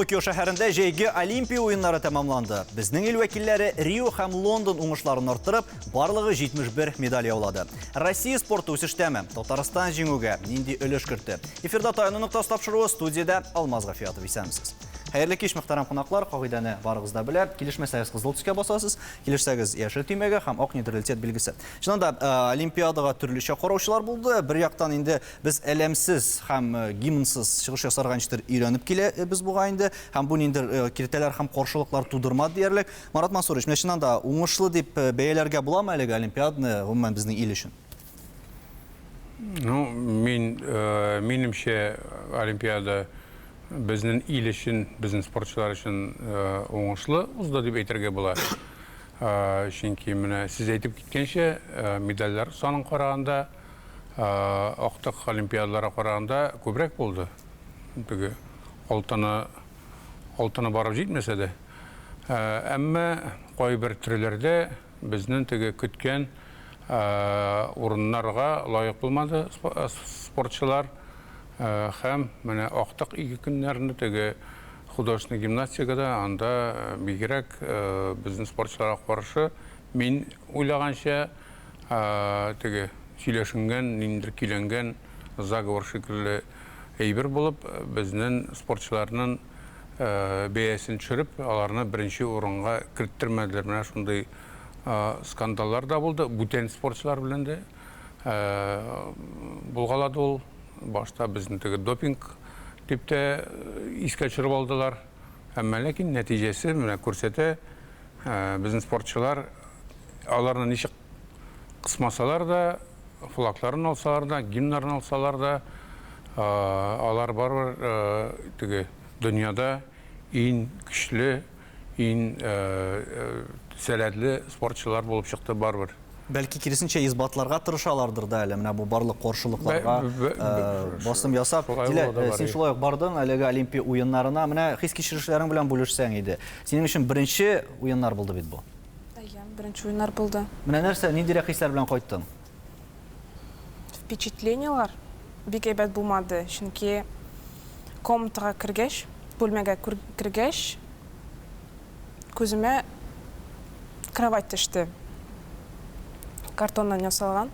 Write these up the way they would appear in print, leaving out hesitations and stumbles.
Токио шәһәрендә җәйге Олимпия уеннары тәмамланды. Безнең ил вәкилләре Рио һәм Лондон уңышларын арттырып, барлыгы 71 медаль яулады. Россия спорты үсештәме? Татарстан җиңүгә нинди өлеш кертте? Эфирда Таяну ноктасы тапшыруы, студиядә Алмаз Гафиятов. Исәнмесез. Хәерле кич, мөхтәрәм кунаклар. Кагыйдәне барыгыз да белә. Килешмәсәгез, кызыл төскә басасыз, килешсәгез, яшел төймәгә һәм ак нейтралитет билгесе. Чыннан да, Олимпиадага төрлечә караучылар булды. Бер яктан инде Без әләмсез һәм гимнсыз чыгыш ясарга ничектер өйрәнеп киләбез бугай инде. Һәм бу ниндидер киртәләр һәм каршылыклар тудырмады диярлек. Марат Мансурович, менә чыннан да уңышлы дип бәяләргә буламы әлеге Олимпиаданы, гомумән, безнең ил өчен? Ну, мин, минемчә, Олимпиада безнең ил өчен, безнең спортчылар өчен уңышлы узды дип әйтергә була. Чөнки менә сез әйтеп киткәнчә, медальләр санын караганда, Актык олимпиадаларга караганда күбрәк булды. Теге алтыны алтыны барып җитмәсә дә. Әмма кайбер төрләрдә безнең теге көткән урыннарга лаек булмады спортчылар. Һәм менә актык ике көннәрне теге художественный гимнастикада анда бигрәк безнең спортчыларга каршы мин уйлаганча Теге сөйләшенгән, ниндидер көйләнгән заговор шикелле әйбер булып, безнен спортчыларнын бәясен төшереп, аларны беренче урынга керттермәделәр. Менә шундый скандаллар да булды. Бүтән спортчылар белән дә булгалады ул. Башта безне теге допинг дип тә искә төшереп алдылар. Әмма ләкин нәтиҗәсе менә күрсәтә, безнең спортчылар Аларны ничек кысмасалар да, флагларын алсалар да, гимннарын алсалар да, алар барыбер теге дөньяда иң көчле, иң сәләтле спортчылар булып чыкты барыбер. Бәлки, киресенчә, исбатларга тырышалардыр да әле, менә бу барлык каршылыкларга басым ясап. Дилә, син шулай ук бардың әлеге Олимпия уеннарына. Менә хис-кичерешләрең белән бүлешсәң иде. Синең өчен беренче уеннар булды бит бу. Әйе, беренче уеннар булды. Менә нәрсә, ниндирәк хисләр белән кайттың? Впечатлениелар бик әйбәт булмады, чөнки комнатага кергәч, бүлмәгә кергәч, күземә кровать төште. Картоннан ясалган.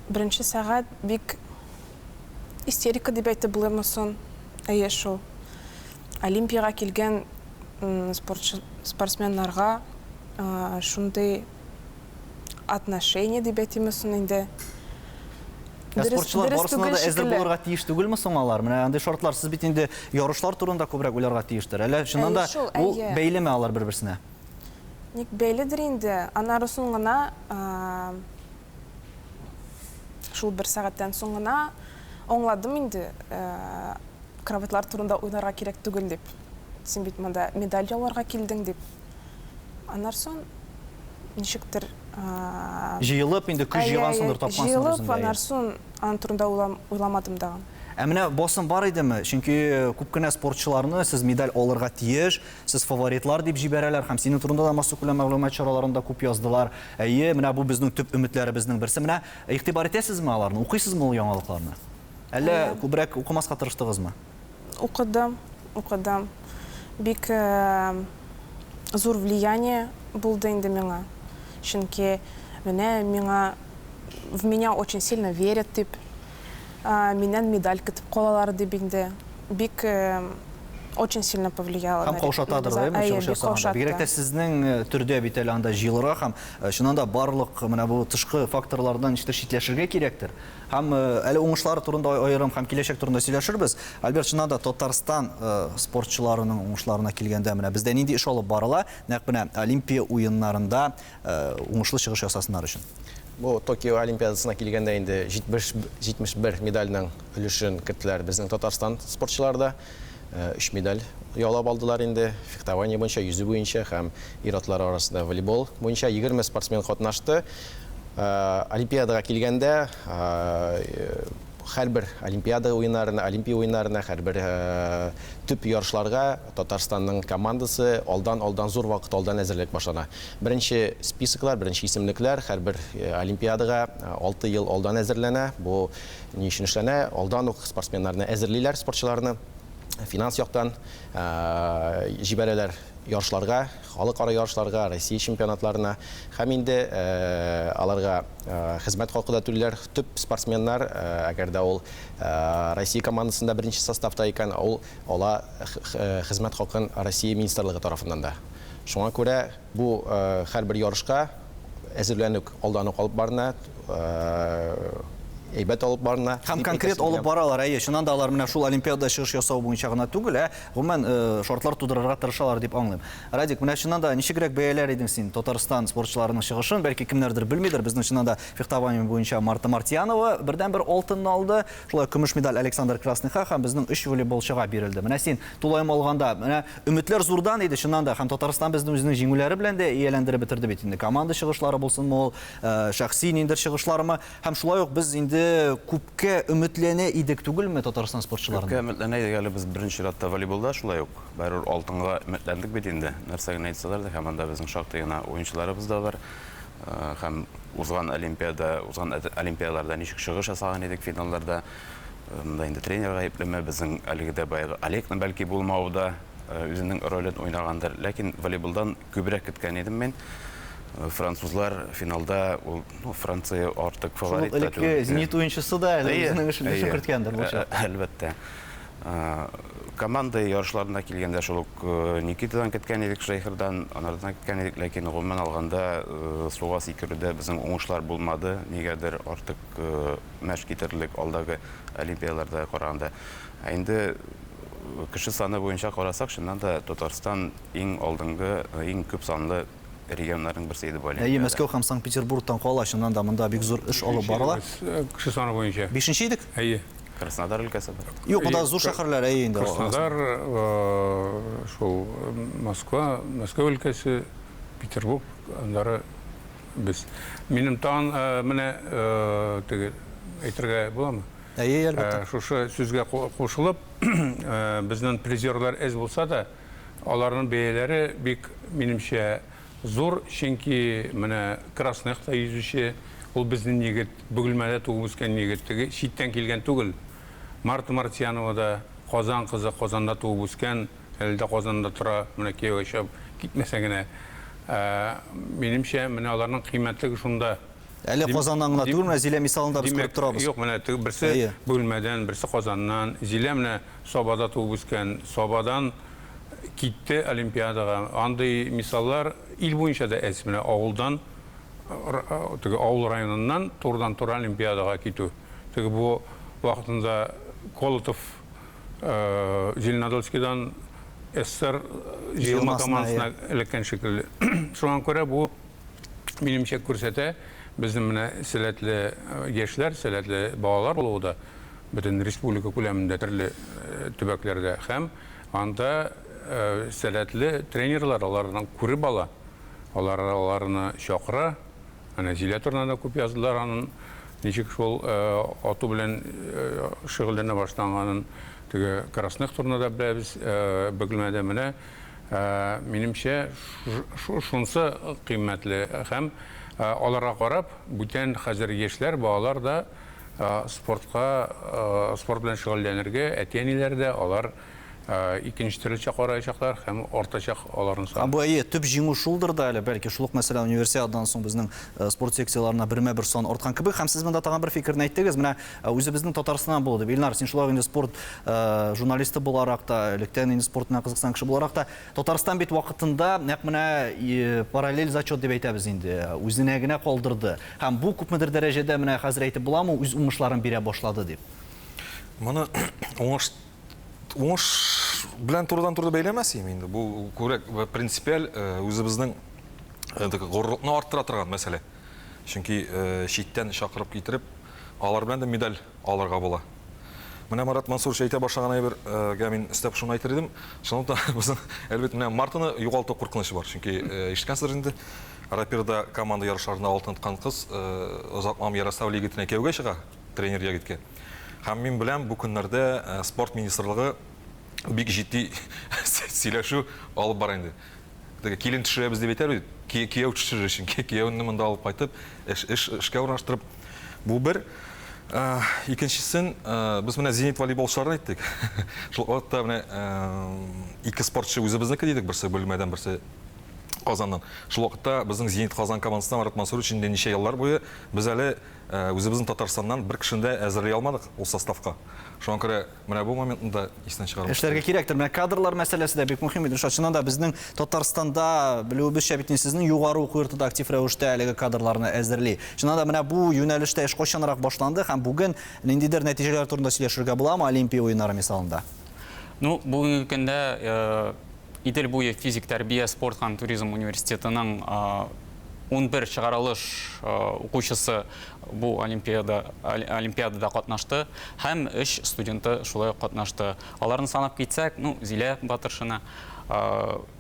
Беренче сәгать бик истерика дип әйтеп булырмы соң? Әйе шул. Олимпиягә килгән спортчы, спортсменнарга шундый отношение дип әйтимме соң инде? Ә спортчылар барысына да әзер булырга тиеш түгелме соң алар? Менә андый шартлар, сез бит инде ярышлар турында күбрәк уйларга тиештер. Әллә чыннан да ул бәйлеме алар бер-берсенә? Ник бәйледер инде. Аннары соң гына шул бер сәгатьтән соң гына аңладым инде, кроватьлар турында уйларга кирәк түгел дип. Син бит монда медаль яуларга килдең дип. Аннан соң ничектер Җыелып инде көч җыйгансыңдыр, тапкансыңдыр үзеңдә. Җыелып, аннан соң аның турында уйламадым тагын. Ә менә басым бар идеме? Чөнки күп кенә спортчыларны сез медаль алырга тиеш, сез фаворитлар дип җибәрәләр һәм синең турында да массакүләм мәгълүмат чараларында күп яздылар. Әйе, менә бу безнең төп өметләребезнең берсе. Менә игътибар итәсезме аларны, укыйсызмы ул яңалыкларны? Әллә күбрәк укымаска тырыштыгызмы? Укыдым, укыдым. Бик зур влияние булды инде миңа. Чөнки менә миңа в меня очень сильно верят дип, миннән медаль көтеп калалар дип инде. Бик очень сильно повлияло. Һәм каушатадыр да, әйеме, чыгыш ясаганда. Бигрәк тә сезнең төрдә бит әле анда җыелырга һәм чыннан да барлык менә бу тышкы факторлардан ничектер читләшергә кирәктер. Һәм әле уңышлары турында аерым һәм киләчәк турында сөйләшербез. Альберт, чыннан да Татарстан спортчыларының уңышларына килгәндә, менә бездә нинди эш алып барыла, нәкъ менә Олимпия уеннарында уңышлы чыгыш ясасыннар өчен? Бу Токио Олимпиадасына килгәндә инде 70, 71 медальнең өлешен керттеләр безнең Татарстан спортчылары да. Өч медаль яулап алдылар инде. Фехтование буенча, йөзү буенча һәм ир-атлар арасында волейбол буенча 20 спортсмен катнашты. Олимпиадага килгәндә, һәрбер Олимпиада уеннарына, Олимпия уеннарына, һәрбер төп ярышларга Татарстанның командасы алдан-алдан, зур вакыт алдан әзерлек башлана. Беренче списоклар, беренче исемлекләр һәрбер Олимпиадага 6 ел алдан әзерләнә. Бу ни өчен эшләнә? Алдан ук спортсменнарны әзерлиләр, спортчыларны. Финанс яктан җибәрәләр ярышларга, халыкара ярышларга, Россия чемпионатларына һәм инде аларга хезмәт хакы да түлиләр. Төп спортсменнар, әгәр дә ул Россия командасында беренче составта икән, ул ала хезмәт хакын Россия министрлыгы тарафыннан да. Шуңа күрә бу һәрбер ярышка әзерләнү алдан ук алып барына, әйбәт алып барына. Һәм конкрет алып баралар, әйе. Чыннан да алар менә шул олимпиадада чыгыш ясау буенча гына түгел, ә гомумән шартлар тудырырга тырышалар дип аңлыйм. Радик, менә чыннан да ничегрәк бәяләр идең син Татарстан спортчыларының чыгышын? Бәлки кемнәрдер белмидер, безнең чыннан да фехтование буенча Марта Мартьянова бердәнбер алтынны алды. Шулай ук көмеш медаль Александр Красныйха һәм безнең өч волейболчыга бирелде. Менә син тулаем алганда, менә Өметләр зурдан иде, чыннан да, һәм Татарстан безне үзенең җиңүләре белән дә ияләндереп бетерде бит инде. Команда чыгышлары булсынмы ул, шәхси ниндидер чыгышлармы. Һәм шулай ук без инде күпкә өметләнә идек түгелме Татарстан спортчыларына? Күпкә өметләнә идек әле без беренче чиратта волейболда шулай ук. Барыбер алтынга өметләндек бит инде. Нәрсә генә әйтсәләр дә, һәм анда безнең шактый гына уенчыларыбыз да бар. Һәм узган Олимпиада, узган Олимпиадаларда ничек чыгыш ясаган идек финалларда. Монда инде тренер гаеплеме, безнең әлеге дә баягы Олегның бәлки булмавы да үзенең ролен уйнагандыр. Ләкин волейболдан күбрәк көткән идем мин. Французлар финалда ул, ну, Франция артык фаворит та түгел. Шул ук элекке Зенит уенчысы да әле үзенең эшен керткәндер бу чакта. Әлбәттә. Команда ярышларына килгәндә шул ук Никитадан көткән идек, Шейхердан, анардан көткән идек, ләкин гомумән алганда суга сикерүдә безнең уңышлар булмады. Нигәдер артык мәш китерерлек алдагы Олимпиадаларда караганда. Ә инде кеше саны буенча карасак, чыннан да Татарстан иң алдынгы, иң күп санлы регионнарның берсе иде бу Олимпиада. Әйе, Мәскәү һәм Санкт-Петербургтан кала, чыннан да монда бик зур эш алып барыла. Кеше саны буенча. Бишенче идек? Әйе. Краснодар өлкәсе бар. Юк, монда зур шәһәрләр, әйе инде. Краснодар, шул Москва, Мәскәү өлкәсе, Петербург, аннары Без. Минем тагын менә теге әйтергә буламы? Әйе, әлбәттә. Шушы сүзгә кушылып, безнең призерлар әз булса да, аларның бәяләре бик, минемчә, зур, чөнки менә Красных та йөзүче, ул безнең егет, Бөгелмәдә туып үскән егет, теге читтән килгән түгел. Марта Мартьянова да Казан кызы, Казанда туып үскән. Әле дә Казанда тора, менә кияүгә чыгып китмәсә генә. Минемчә, менә аларның кыйммәтлеге шунда. Әле Казаннан гына түгел, менә Зилә мисалында без күреп торабыз. Юк, менә теге берсе Бөгелмәдән, берсе Казаннан. Зилә менә Сабада туып үскән, Сабадан китте Олимпиадага. Андый мисаллар ил буенча да әз. Менә авылдан, теге авыл районыннан турыдан-туры Олимпиадага китү. Теге бу вакытында Колотов Зеленодольскидан СССР җыелма командасына эләккән шикелле. Шуңа күрә бу минемчә күрсәтә, безнең менә сәләтле яшьләр, сәләтле балалар булуы да бөтен республика күләмендә төрле төбәкләрдә һәм анда сәләтле тренерлар аларны күреп ала, алар аларны чакыра. Әнә Зилә турында да күп яздылар анын ничек шул ату белән шөгыльләнә башланганын. Теге Красных турында да беләбез, Бөгелмәдә менә минемчә шунсы кыйммәтле һәм аларга карап бүтән хәзер яшьләр, балалар да спортка, спорт белән шөгыльләнергә, әти-әниләр дә алар икенче төрлечә караячаклар һәм артачак аларның саны. Һәм бу, әйе, төп җиңү шулдыр да әле, бәлки, шул ук, мәсәлән, Универсиададан соң безнең спорт секцияләренә бермә-бер сан арткан кебек. Һәм сез монда тагын бер фикерне әйттегез, менә үзебезнең Татарстаннан булу дип. Илнар, син шулай ук инде спорт журналисты буларак та, электән инде спорт белән кызыксынган кеше буларак та, Татарстан бит вакытында нәкъ менә параллель зачет дип әйтәбез инде, үзенә генә калдырды. Һәм бу күпмедер дәрәҗәдә менә хәзер әйтеп буламы, үз уңышларын бирә башлады дип? Моны уңыш Уңыш белән турыдан-туры бәйләмәс идем инде. Бу күбрәк принципиаль үзебезнең горурлыкны арттыра торган мәсьәлә. Чөнки читтән чакырып китереп, алар белән дә медаль алырга була. Менә Марат Мансурович әйтә башлаган әйбергә мин өстәп шуны әйтер идем. Чынлап та безнең, әлбәттә, менә Мартаны югалту куркынычы бар. Чөнки ишеткәнсездер инде, рапирда команда ярышларында алтын откан кыз озакламый Ярославль егетенә кияүгә чыга. Тренер егеткә. Һәм мин беләм, бу көннәрдә спорт министрлыгы бик җитди сөйләшү алып бара инде. Теге килен төшерәбез дип әйтәләр бит, кияү төшерер өчен, кияүне монда алып кайтып, эш, эш, эшкә урнаштырып. Бу бер. Икенчесен, без менә Зенит волейболчыларын әйттек. Шул вакытта менә ике спортчы үзебезнеке дидек, берсе Бөгелмәдән, берсе Казаннан. Шул вакытта безнең Зенит Казан командасына Марат Мансурович инде ничә еллар буе без әле үзебезнең Татарстаннан бер кешене дә әзерли алмадык ул составка. Шуңа күрә менә бу моментны да истән чыгармаска. Эшләргә кирәктер. Менә кадрлар мәсьәләсе дә бик мөһим бит. Ришат, чыннан да безнең Татарстанда, белүебезчә бит инде сезнең югары уку йорты да актив рәвештә әлеге кадрларны әзерли. Чыннан да менә бу юнәлештә эш кайчанрак башланды һәм бүген ниндидер нәтиҗәләр турында сөйләшергә буламы Олимпия уеннары мисалында? Ну, бүгенге көндә Идел буе физик тәрбия, спорт һәм туризм университетының 11 чыгарылыш укучысы бу олимпиада олимпиадада катнашты һәм өч студенты шулай ук катнашты. Аларны санап китсәк, ну, Зилә Батыршина,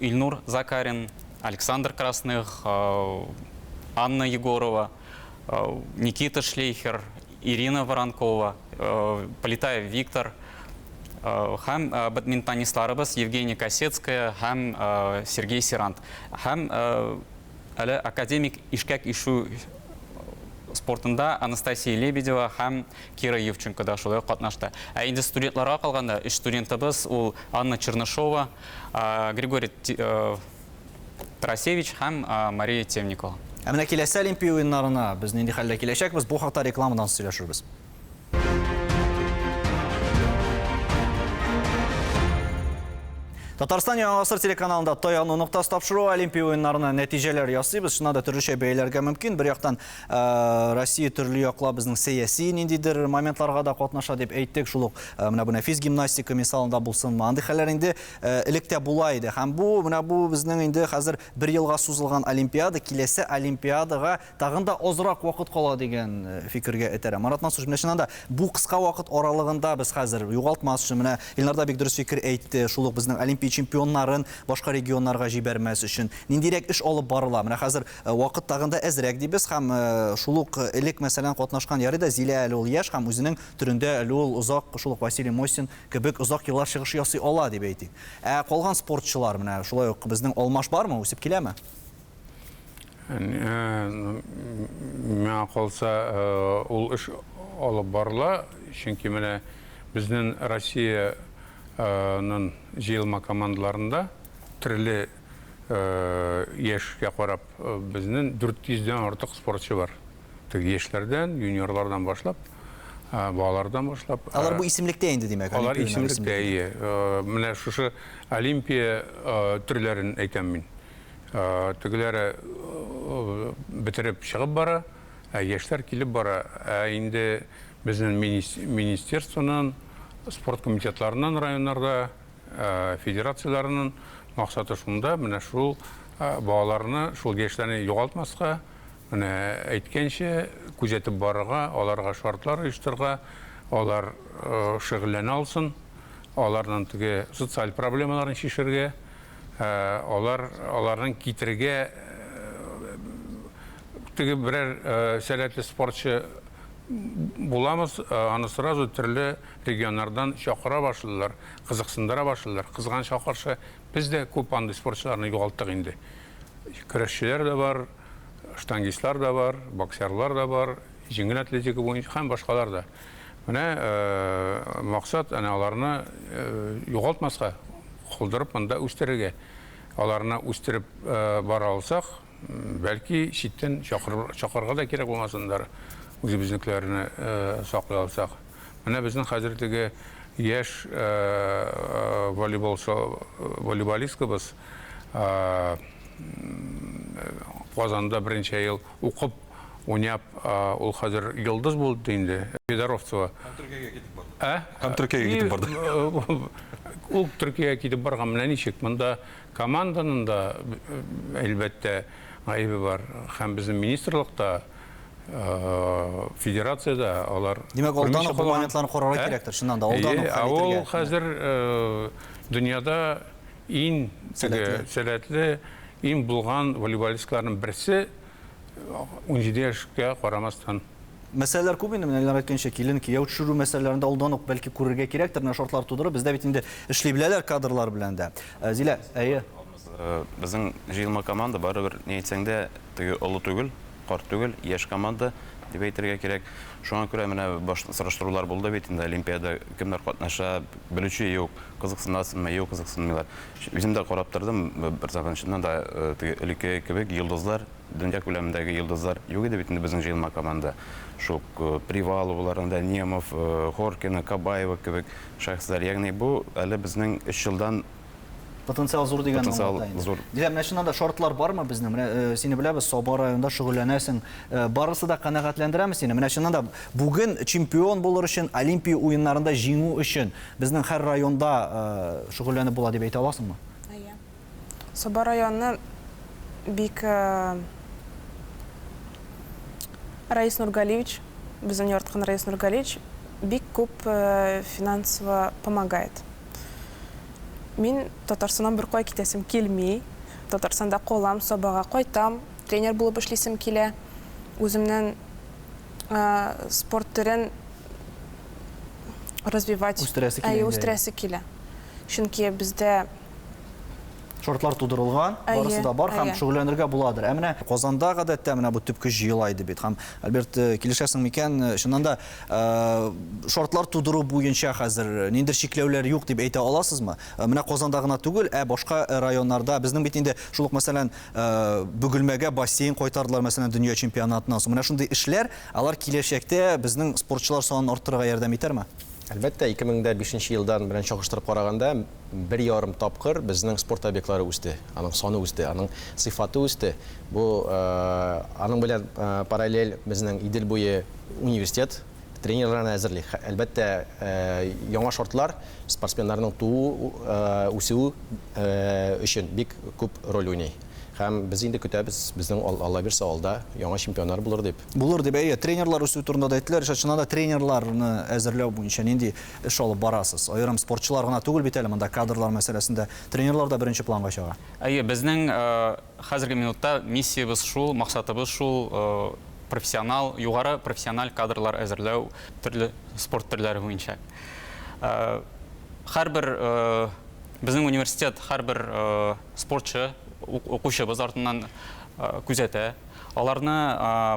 Илнур Закарин, Александр Красных, Анна Егорова, Никита Шлейхер, Ирина Воронкова, Полетаев Виктор һәм бадминтонистларыбыз Евгения Косецкая һәм Сергей Сирант. Һәм әле академик ишкәк ишү спортында Анастасия Лебедева һәм Кира Евченко да шулай ук катнашты. Ә инде студентларга калганда, өч студентыбыз ул Анна Чернышова, Григорий Тарасевич һәм Мария Темникова. Ә менә киләсе Олимпия уеннарына без нинди хәлдә киләчәкбез, бу хакта рекламадан соң сөйләшербез. Татарстан Яңа гасыр телеканалында Таяну ноктасы тапшыруы Олимпия уеннарына нәтиҗәләр ясыйбыз. Чыннан да төрлечә бәяләргә мөмкин. Бер яктан э, Россия төрле яклап безнең сәяси ниндидер моментларга да катнаша дип әйттек. Шул ук э, менә бу нәфис гимнастика мисалында булсынмы. Андый хәлләр инде э, элек тә була иде. Һәм бу менә бу безнең инде хәзер бер елга сузылган Олимпиада, киләсе Олимпиадага Тагын да азрак вакыт кала дигән фикергә этәрә. Марат Мансурович, менә чыннан да бу кыска вакыт аралыгында без хәзер югалтмас өчен, менә Илнар да бик дөрес фикер әйтте, шул ук безнең Олимпия чемпионнарын башка регионнарга җибәрмәс өчен ниндирәк эш алып барыла? Менә хәзер вакыт тагын да әзрәк дибез һәм шул ук элек, мәсәлән, катнашкан, ярый да Зилә әле ул яшь һәм үзенең төрендә әле ул озак, шул ук Василий Мосин кебек озак еллар чыгыш ясый ала дип әйтик. Ә калган спортчылар, менә шулай ук безнең алмаш бармы, үсеп киләме? Миңа калса, ул эш алып барыла, чөнки менә безнең Россиянең җыелма командаларында төрле яшькә карап безнең 400 дән артык спортчы бар. Теге яшьләрдән, юниорлардан башлап, балалардан башлап. Алар бу исемлектә инде, димәк, Алар исемлектә, әйе. Менә шушы Олимпия төрләрен әйтәм мин. Тегеләре бетереп чыгып бара, ә яшьләр килеп бара. Ә инде безнең министерствоның, спорт комитетларының районнарда, федерацияләренең максаты шунда, менә шул балаларны, шул яшьләрне югалтмаска, менә әйткәнчә, күзәтеп барырга, аларга шартлар оештырырга, алар шөгыльләнә алсын, аларның теге социаль проблемаларын чишергә. Алар аларның китергә теге берәр сәләтле спортчы буламы, аны сразу төрле регионнардан чакыра башладылар, кызыксындыра башладылар. Кызганычка каршы, без дә күп андый спортчыларны югалттык инде. Көрәшчеләр дә бар, штангистлар да бар, боксерлар да бар, җиңел атлетика буенча һәм башкалар да. Менә максат әнә аларны югалтмаска, калдырып монда үстерергә. Аларны үстереп бара алсак, бәлки читтән чакырырга да кирәк булмасындар, үзебезнекеләрне саклый алсак. Менә безнең хәзер теге яшь волейболчы, волейболисткабыз Казанда берничә ел укып, Уйнап, ул хәзер йолдыз булды инде, Федоровцева. Һәм Төркиягә китеп барды. Ә? Һәм Төркиягә китеп барды. Ул Төркиягә китеп барган, менә ничек. Монда команданың да, әлбәттә, гаебе бар. Һәм безнең министрлыкта, федерациядә алар Димәк, алдан ук бу моментларны карарга кирәктер, чыннан да, алдан ук хәл итәргә. Ул хәзер дөньяда иң сәләтле, иң булган волейболистларның берсе. 17 яшькә карамастан. Мәсьәләләр күп инде, менә Илнар әйткәнчә, килен, кияү төшерү мәсьәләләрен дә алдан ук бәлки күрергә кирәктер, менә шартлар тудырып, бездә бит инде эшли беләләр кадрлар белән дә. Э, Зилә, әйе. Э, безнең җыелма команда барыбер, ни әйтсәң дә, теге олы түгел, карт түгел, яшь команда. дип әйтергә кирәк. Шуңа күрә менә баш сораштырулар булды бит инде Олимпиада кемнәр катнаша, белүче юк, кызыксынасыңмы, юк, кызыксынмыйлар. Үзем дә карап тордым, бер заман чыннан да теге элекке кебек йолдызлар, дөнья күләмендәге йолдызлар юк иде бит инде безнең җыелма команда. Шул ук Приваловлар, анда Немов, Хоркина, Кабаева кебек шәхесләр. Ягъни бу әле безнең өч елдан Потенциал зур дигәнне Потенциал аңлата инде. зур. Дилә, менә чыннан да шартлар бармы безнең? Менә э, сине беләбез, Саба районында шөгыльләнәсең. Э, барысы да канәгатьләндерәме сине? Менә чыннан да бүген чемпион булыр өчен, Олимпия уеннарында җиңү өчен безнең һәр районда э, шөгыльләнеп була дип әйтә аласыңмы? Әйе. Саба районы бик Раис Нургалиевич, безнең яраткан Раис Нургалиевич бик күп финансово помогает. Мин Татарстаннан беркая китәсем килми. Татарстанда калам, Сабага кайтам, тренер булып эшлисем килә. Үземнең спорт төрен развивать. Үстерәсе килә. Әйе, үстерәсе килә. Чөнки бездә Шартлар тудырылган, барысы да бар һәм шөгыльләнергә буладыр. Ә менә Казанда гадәттә менә бу төп көч җыела иде бит. Һәм, Альберт, килешәсең микән, чыннан да шартлар тудыру буенча хәзер ниндидер чикләүләр юк дип әйтә аласызмы? Менә Казанда гына түгел, ә башка районнарда безнең бит инде шул ук, мәсәлән, Бөгелмәгә бассейн кайтардылар, мәсәлән, дөнья чемпионатыннан соң. Менә шундый эшләр, алар киләчәктә безнең спортчылар санын арттырырга ярдәм итәрме? Әлбәттә, 2005 елдан белән чагыштырып караганда, бер ярым тапкыр безнең спорт объектлары үсте, аның саны үсте, аның сыйфаты үсте. Бу аның белән параллель безнең Идел буе университет тренерларны әзерли. Әлбәттә, яңа шартлар спортсменнарның туу, үсүе өчен бик күп роль уйный. Һәм без инде көтәбез, безнең Алла бирсә алда яңа чемпионнар булыр дип. Булыр дип, әйе. Тренерлар үсү турында да әйттеләр. Ришат, чыннан да тренерларны әзерләү буенча нинди эш алып барасыз? Аерым спортчылар гына түгел бит әле монда, кадрлар мәсьәләсендә тренерлар да беренче планга чыга. Әйе, безнең хәзерге минутта миссиябез шул, максатыбыз шул, профессионал, югары профессиональ кадрлар әзерләү төрле спорт төрләре буенча. Һәрбер безнең университет һәрбер Спортчы, укучыбыз артыннан күзәтә. Аларны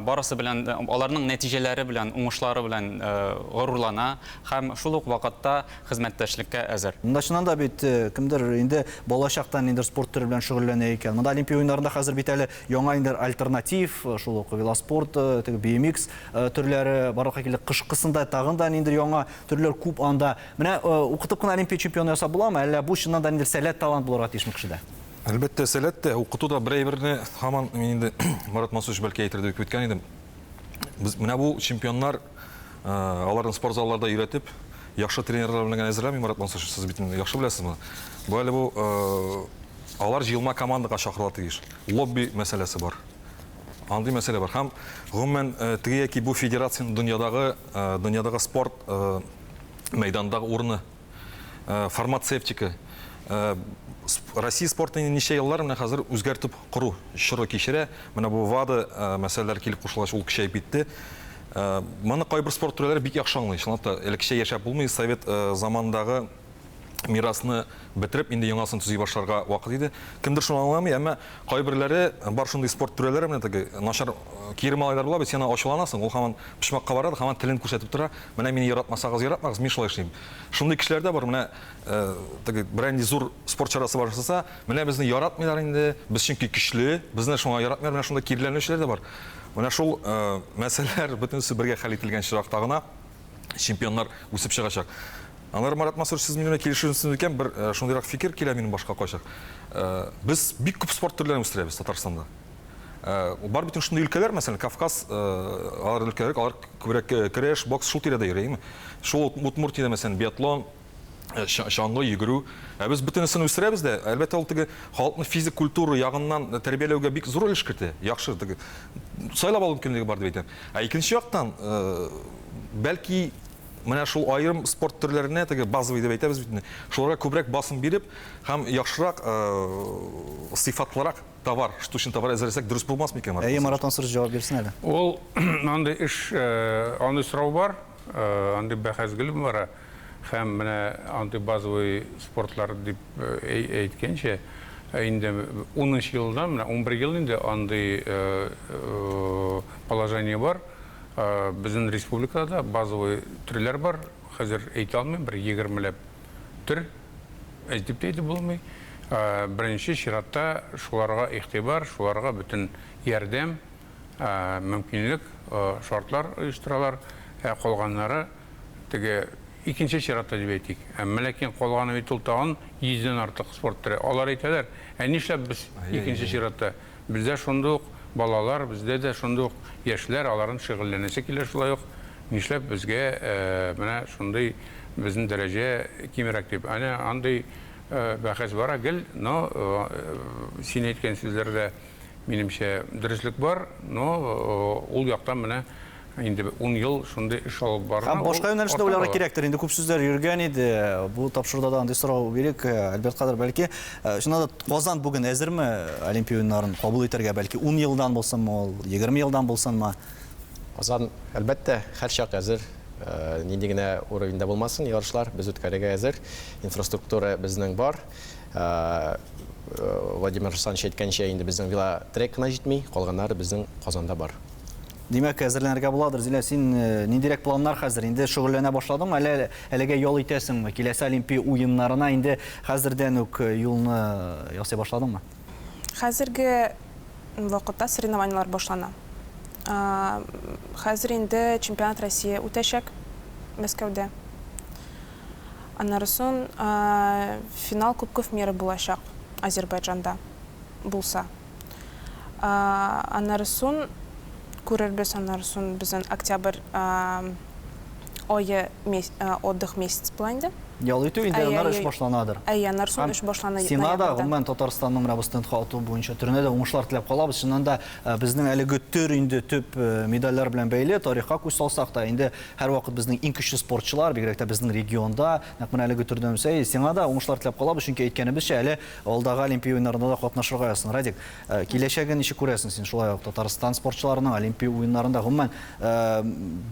барысы белән, аларның нәтиҗәләре белән, уңышлары белән горурлана һәм шул ук вакытта хезмәттәшлеккә әзер. Монда чыннан да бит кемдер инде балачактан ниндидер спорт төре белән шөгыльләнә икән. Монда Олимпия уеннарында хәзер бит әле яңа ниндидер альтернатив, шул ук велоспорт, теге BMX төрләре барлыкка килде. Кышкысында тагын да ниндидер яңа төрләр күп анда. Менә укытып кына Олимпия чемпионы ясап буламы, әллә бу чыннан да ниндидер сәләт, талант булырга тиешме кешедә? Әлбәттә, сәләт тә, укыту да бер әйберне һаман мин инде Марат Мансурович бәлки әйтер дип үткән идем. Без менә бу чемпионнар, аларны спорт залларда өйрәтеп, яхшы тренерлар белән генә әзерләми Марат Мансурович, сез бит инде яхшы беләсез моны. Бу әле бу алар җыелма командага чакырыла тиеш. Лобби мәсьәләсе бар. Андый мәсьәлә бар. Һәм гомумән теге яки бу федерациянең дөньядагы дөньядагы спорт мәйдандагы урыны, фармацевтика. Россия спорты инде ничә еллар менә хәзер үзгәртеп кору чоры кичерә. Менә бу ВАДА мәсьәләләре килеп кушылгач, ул көчәеп китте. Моны кайбер спорт төрләре бик яхшы аңлый. Чынлап та, элеккечә яшәп булмый, совет заманындагы мирасны бетереп, инде яңасын төзи башларга вакыт иде. Кемдер шуны аңламый, әмма кайберләре бар шундый спорт түрәләре менә теге начар кире малайлар була бит, син аңа ачуланасың, ул һаман почмакка бара да, һаман телен күрсәтеп тора. Менә мине яратмасагыз, яратмагыз, мин шулай эшлим. Шундый кешеләр дә бар, менә теге берәр нинди зур спорт чарасы башласа, менә безне яратмыйлар инде, без чөнки көчле, безне шуңа яратмыйлар, менә шундый киреләнүчеләр дә бар. Менә шул мәсьәләләр бөтенесе бергә хәл ителгән чиракта гына чемпионнар үсеп чыгачак. Аннары, Марат Мансурович, сез минем белән килешерсез микән, бер шундыйрак фикер килә минем башка кайчак. Без бик күп спорт төрләрен үстерәбез Татарстанда. Бар бит шундый өлкәләр, мәсәлән, Кавказ, алар өлкәләр, алар күбрәк көрәш, бокс шул тирәдә йөри, әйеме? Шул Удмуртиядә, мәсәлән, биатлон, чаңгы, йөгерү. Ә без бөтенесен үстерәбез дә, әлбәттә, ул теге халыкны физик культура ягыннан тәрбияләүгә бик зур өлеш кертә. Яхшы, теге сайлап алу мөмкинлеге бар дип әйтәм. Ә икенче яктан, бәлки, менә шул аерым спорт төрләренә, теге базовый дип әйтәбез бит инде, шуларга күбрәк басым биреп һәм яхшырак, сыйфатлырак товар, штучный товар әзерләсәк дөрес булмас микән, Марат Әйе, Марат Мансурович җавап бирсен әле. Ул андый эш, андый сорау бар, андый бәхәс гел бара. Һәм менә андый базовый спортлар дип әйткәнчә, инде унынчы елдан, менә 11 ел инде андый положение бар. Безнең республикада да базовый төрләр бар. Хәзер әйтә алмыйм, бер егермеләп төр әз дип тә әйтеп булмый. Беренче чиратта шуларга игътибар, шуларга бөтен ярдәм, мөмкинлек, шартлар оештыралар. Ә калганнары теге икенче чиратта дип әйтик. Әмма ләкин калганы бит ул тагын йөздән артык спорт төре. Алар әйтәләр, ә нишләп без икенче чиратта? Бездә шундый ук балалар, бездә дә шундый ук яшьләр, аларның шөгыльләнәсе килә шулай ук. Нишләп безгә менә шундый безнең дәрәҗә кимрәк дип. Әнә андый бәхәс бара гел, но син әйткән сүзләрдә, минемчә, дөреслек бар, но ул яктан менә инде ун ел шундый эш алып барыла. Һәм башка юнәлештә уйларга кирәктер. Инде күп сүзләр йөргән иде. Бу тапшыруда да андый сорау бирик. Альберт Кадыр, бәлки, чыннан да Казан бүген әзерме Олимпия уеннарын кабул итәргә? Бәлки 10 елдан булсынмы ул, 20 елдан булсынмы? Казан, әлбәттә, һәрчак әзер. Нинди генә уровеньда булмасын ярышлар, без үткәрергә әзер. Инфраструктура безнең бар. Владимир Александрович әйткәнчә, инде безнең велотрек кына җитми, калганнары безнең Казанда бар. Димәк, әзерләнергә буладыр. Зилә, син ниндирәк планнар хәзер? Инде шөгыльләнә башладыңмы, әллә әлегә ял итәсеңме? Киләсе Олимпия уеннарына инде хәзердән үк юлны ясый башладыңмы? Хәзерге вакытта соревнованиеләр башлана. Хәзер инде чемпионат России үтәчәк Мәскәүдә. Аннары соң финал Кубков мира булачак Азербайджанда булса. Аннары сон күрербез, аннары сон безнең октябрь ае отдых месяц була инде. Ял итү инде, аннары эш башланадыр. Әйе, аннары сон эш башлана. Сиңа да, гомумән, Татарстанның менә бу стендка ату буенча төренә дә уңышлар теләп калабыз. Чыннан да, безнең әлеге төр инде төп медальләр белән бәйле, тарихка күз салсак та, инде һәрвакыт безнең иң көчле спортчылар, бигрәк тә безнең регионда, нәкъ менә әлеге төрдән үсә. Сиңа да уңышлар теләп калабыз, чөнки әйткәнебезчә, әле Алдагы Олимпия уеннарында да катнашырга язсын. Радик, киләчәген ничек күрәсең син шулай ук Татарстан спортчыларының Олимпия уеннарында, гомумән,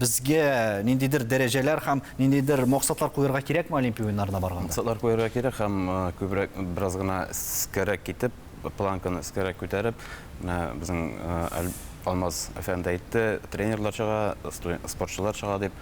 безгә ниндидер дәрәҗәләр һәм ниндидер максатлар куерга кирәкме Олимпия уеннарына барганда? Максатлар куерга кирәк һәм күбрәк, бераз гына өскәрәк китеп, планканы өскәрәк күтәреп, менә безнең Алмаз әфәнде әйтте, тренерлар чыга, спортчылар чыга дип.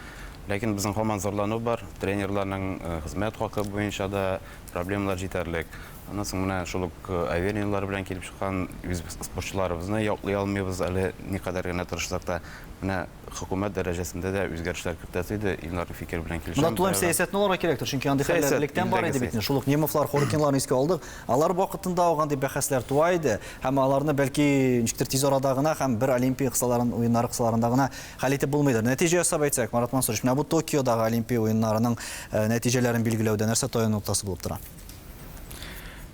Ләкин безнең һаман зарлану бар, тренерларның хезмәт хакы буенча да, Проблемалар җитәрлек. Аннан соң менә шул ук Аверинлар белән килеп чыккан без спортчыларыбызны яклый алмыйбыз әле, никадәр генә тырышсак та. Менә хөкүмәт дәрәҗәсендә дә үзгәрешләр кертәсе иде. Илнарның фикере белән килешәм. Монда тулаем сәясәтне алырга кирәктер, чөнки андый хәлләр электән бар иде бит. Шул ук Немовлар, Хоркинларны искә алдык. Алар вакытында ук андый бәхәсләр туа иде. Һәм аларны, бәлки, ничектер тиз арада гына һәм бер Олимпия кысаларын, уеннары кысаларында гына Хәл итеп булмыйдыр. Нәтиҗә ясап әйтсәк, Марат Мансурович, менә бу Токиодагы Олимпия уеннарының нәтиҗәләрен билгеләүдә нәрсә таяну ноктасы булып тора?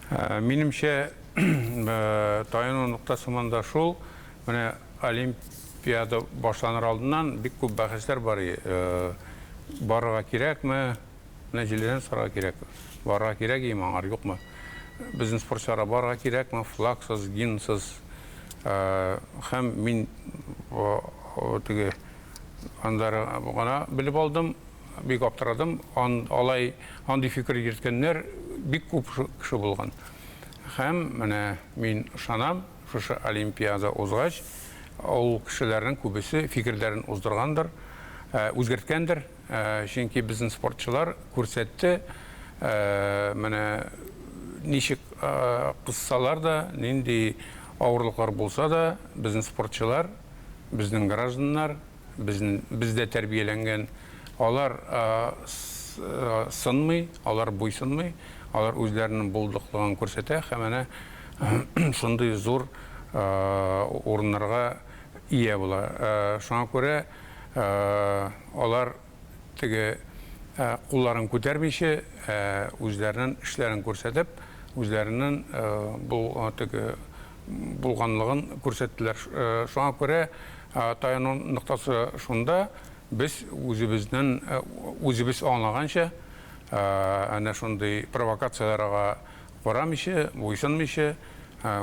Минемчә, таяну ноктасы монда шул, менә Олимпиада башланыр алдыннан бик күп бәхәсләр бар иде. Барырга кирәкме? Менә җилдән сорарга кирәк. Барырга кирәк име аңар, юкмы? Безнең спортчыларга барырга кирәкме? Флагсыз, гимнсыз. Һәм мин теге аннары гына белеп алдым, бик аптырадым. Алай андый фикер йөрткәннәр бик күп кеше булган. Һәм менә мин ышанам, шушы Олимпиада узгач, ул кешеләрнең күбесе фикерләрен уздыргандыр, үзгәрткәндер. Чөнки безнең спортчылар күрсәтте, менә ничек кыссалар да, нинди авырлыклар булса да, безнең спортчылар, безнең гражданнар, безнең бездә тәрбияләнгән, алар сынмый, алар буйсынмый, алар үзләренең булдыклыгын күрсәтә һәм әнә шундый зур урыннарга ия була. Шуңа күрә Алар теге кулларын күтәрмичә, үзләренең эшләрен күрсәтеп, үзләренең бу теге булганлыгын күрсәттеләр. Шуңа күрә таяну ноктасы шунда, без үзебезнең үзебез аңлаганча, әнә шундый провокацияләргә карамыйча, буйсынмыйча,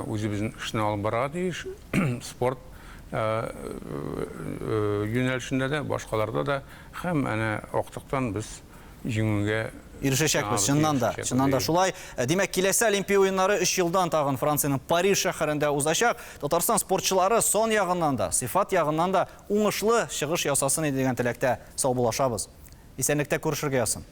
үзебезнең эшне алып барырга тиеш. Спорт юнәлешендә дә, башкаларда да һәм әнә актыктан без җиңүгә Ирешәчәкбез, чыннан да, чыннан да шулай. Димәк, киләсе Олимпия уеннары өч елдан тагын Франциянең Париж шәһәрендә узачак. Татарстан спортчылары сан ягыннан да, сыйфат ягыннан да уңышлы чыгыш ясасын иде дигән теләктә саубуллашабыз. Исәнлектә күрешергә язсын.